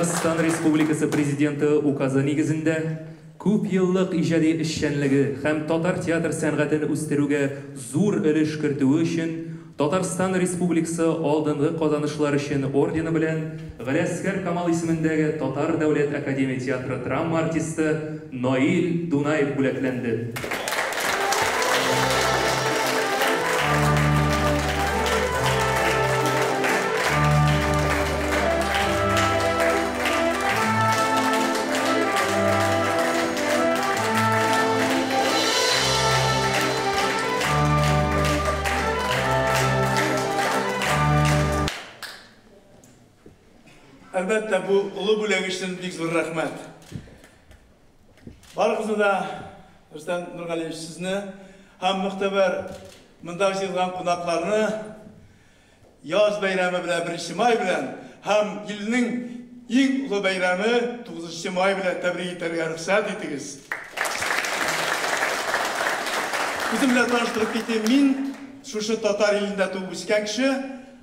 Татарстан Республикасы Президенты указы нигезендә күпьеллык иҗади эшчәнлеге һәм татар театр сәнгатен үстерүгә зур өлеш кертүе өчен Татарстан Республикасы алдынгы казанышлар өчен ордены белән Галиәсгар Камал исемендәге Татар дәүләт академия театры драма артисты Наил Дунаев бүләкләнде. Әлбәттә, бу олы бүләк өчен бик зур рәхмәт. Барыгызны да, Рөстәм Нургалиевич, сезне һәм мөхтәбәр монда җыелган кунакларны яз бәйрәме белән, 1 май белән һәм илнең иң олы бәйрәме 9 май белән тәбрик итәргә рөхсәт итегез. Үзем белән таныштырып китим, мин шушы татар илендә туып үскән кеше,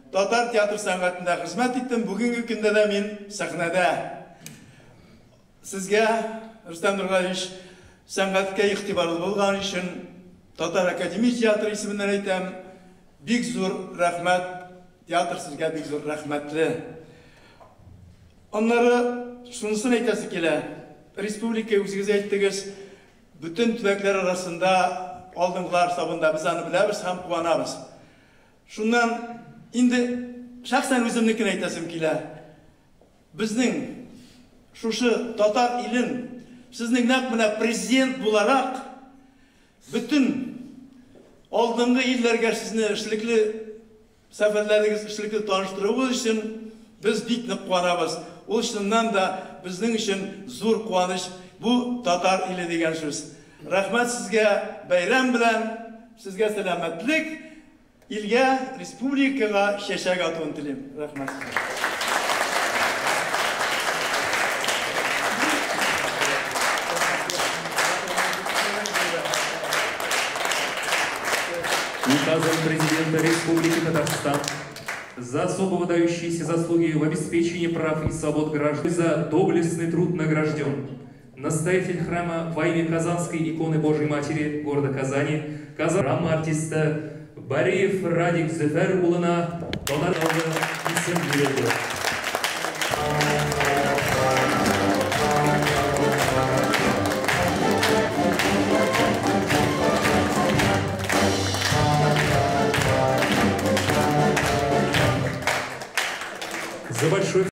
татар театр сәнгатендә хезмәт иттем, бүгенге көндә дә мин сәхнәдә. Сезгә, Рөстәм Нургалиевич, сәнгатькә игътибарлы булган өчен Татар академия театры исеменнән әйтәм, бик зур рәхмәт, театр сезгә бик зур рәхмәтле. Аннары шунысын әйтәсе килә, республика, үзегез әйттегез, бөтен төбәкләр арасында алдынгылар сабында, без аны беләбез һәм куанабыз. Шуннан инде шәхсән үземнекен әйтәсем килә. Безнең шушы татар илен сезнең нәкъ менә президент буларак бөтен алдынгы илләргә сезне эшлекле сәфәрләрегез, эшлекле таныштыруыгыз өчен без бик нык куанабыз. Ул чыннан да безнең өчен зур куаныч, бу татар иле дигән сүз. Рәхмәт сезгә бәйрәм белән, сезгә сәламәтлек, илгә, республикага чәчәк атуын телим. Рәхмәт сезгә. Указом президента Республики Татарстан за особо выдающиеся заслуги в обеспечении прав и свобод граждан, за доблестный труд награжден настоятель храма во имя Казанской иконы Божьей Матери города Казани, Казан артиста Бариев Радик Зөфәр улына татар исем бирелде. За большой